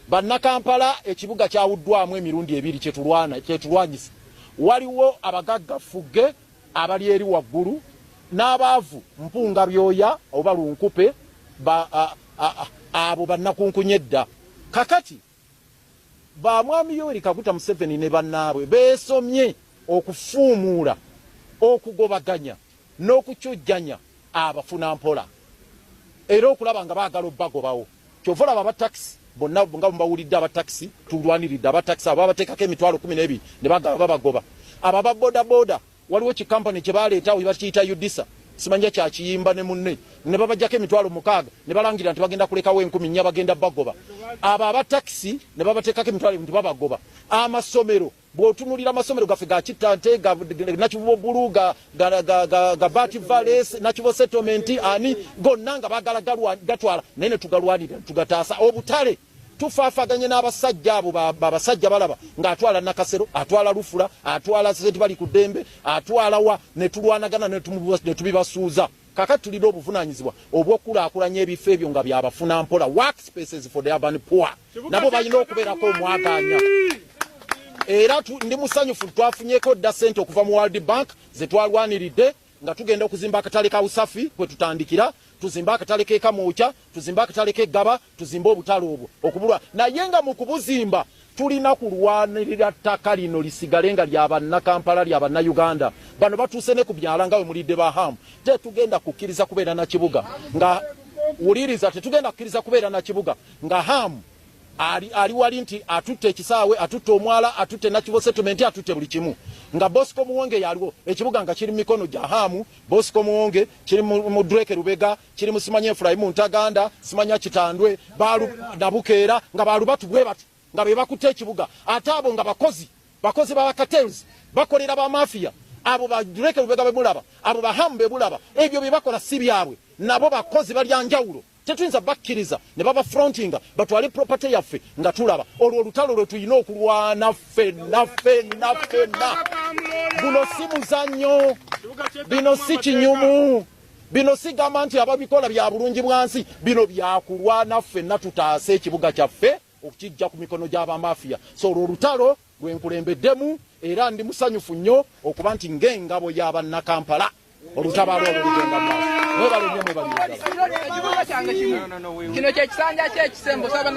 Bannakampala, ekibuga kyawuddwamu emirundi ebiri kyetulwana kyetulwanyisa. Waliwo abagagga ffugge abali eri waggulu n'abaavu mpunga byoya oba lunkupe abo bannakunkunye dda. Kakati ba Mwami Yoweri Kaguta Museveni ne bannaabwe beesomye okufuumuula, okugobaganya n'okukyujjanya abafuna mpola era okulaba nga baagala obbagobawo. Kyova olaba aba takisi bonna nga bwembawulidde, aba takisi tulwaniridde aba takisi abo babateekako 120,000 ne bagaba babagoba. Abo aba bodaboda, waliwo kikampani kye baleetawo bakiyita UDISA, simanya kyakiyimba ne munne, ne babajjako 60,000 ne balangira nti bagenda kulekawo 4,000, bagenda bagoba. Abo aba takisi ne babateekako emitwalo nti babagoba. Amasomero, bw'otunulira amasomero gaffe ga Kitante, ga Nakivubo Bulu, ga Bat Valley, Nakivubo Settlement, ani gonna nga bagala gatwala, naye ne tugalwanirira tugataasa. Obutale tufaafaganye n'abasajja abo babasajja balaba ng'atwala Nakasero, atwala Lufula, atwala senti bali ku ddembe, atwala wa, ne tulwanagana ne tubibasuuza. Kakati tulina obuvunaanyizibwa obw'okukulaakulanya ebifo ebyo nga byabafuna mpola, work spaces for the urban poor, nabo balina okubeerako omwaganya. Era ndi musanyufu, twafunyeko dda ssente okuva mu World Bank ze twalwaniridde nga tugenda okuzimba akatale ka Usafi kwe tutandikira, tuzimbe akatale k'e Kamwokya, tuzimbe akatale k'eggaba, tuzimbe obutale obwo okubulwa. Naye nga mu kubuzimba tulina kulwanirira ttaka lino lisigale nga lya Bannakampala, lya Bannayuganda. Bano batuuse ne ku byala nga we mulidde bahamu. Tetugenda kukkiriza kubeera na kibuga nga wuliriza, tetugenda kukkiriza kubeera na kibuga nga Hamu ali, ali wali nti atutte ekisaawe, atutte omwala, atutte Nakivubo Settlement, atutte buli kimu, nga Bosco Muwonge yaliwo. Ekibuga nga kiri mu mikono gya Hamu Bosco Muwonge, kiri mu Drake Lubega, kiri mu simanya Efulayimu Ntaganda, simanya Kitandwe balu Nabukeera, nga balubatu bwe bati nga be bakutte ekibuga. Ate abo nga bakozi ba cartels, bakolera ba mafia. Abo ba Drake Lubega bemulaba, abo ba Hamu bemulaba, ebyo bye bakola si byabwe, nabo bakozi balya njawulo. Tetuyinza bakkiriza ne baba frontinga batwale property yaffe nga tulaba. Olwo olutalo lwe tulina okulwana ffenna, ffenna, ffenna. Guno si muzannyo, bino si kinyumu, bino si gamba nti ababikola bya bulungi bwansi. Bino byakulwana ffenna tutaase ekibuga kyaffe okukijja ku mikono gy'abamafiya. So olwo olutalo lwenkulembeddemu, era ndi musanyufu nnyo okuba nti ng'engabo y'Abannakampala olutabaalo olwo lugenda maaso. Mwebale nnyo, mwebale. Ekibuuzo kyange kimu, kino kyekisanja kyekisembo saba.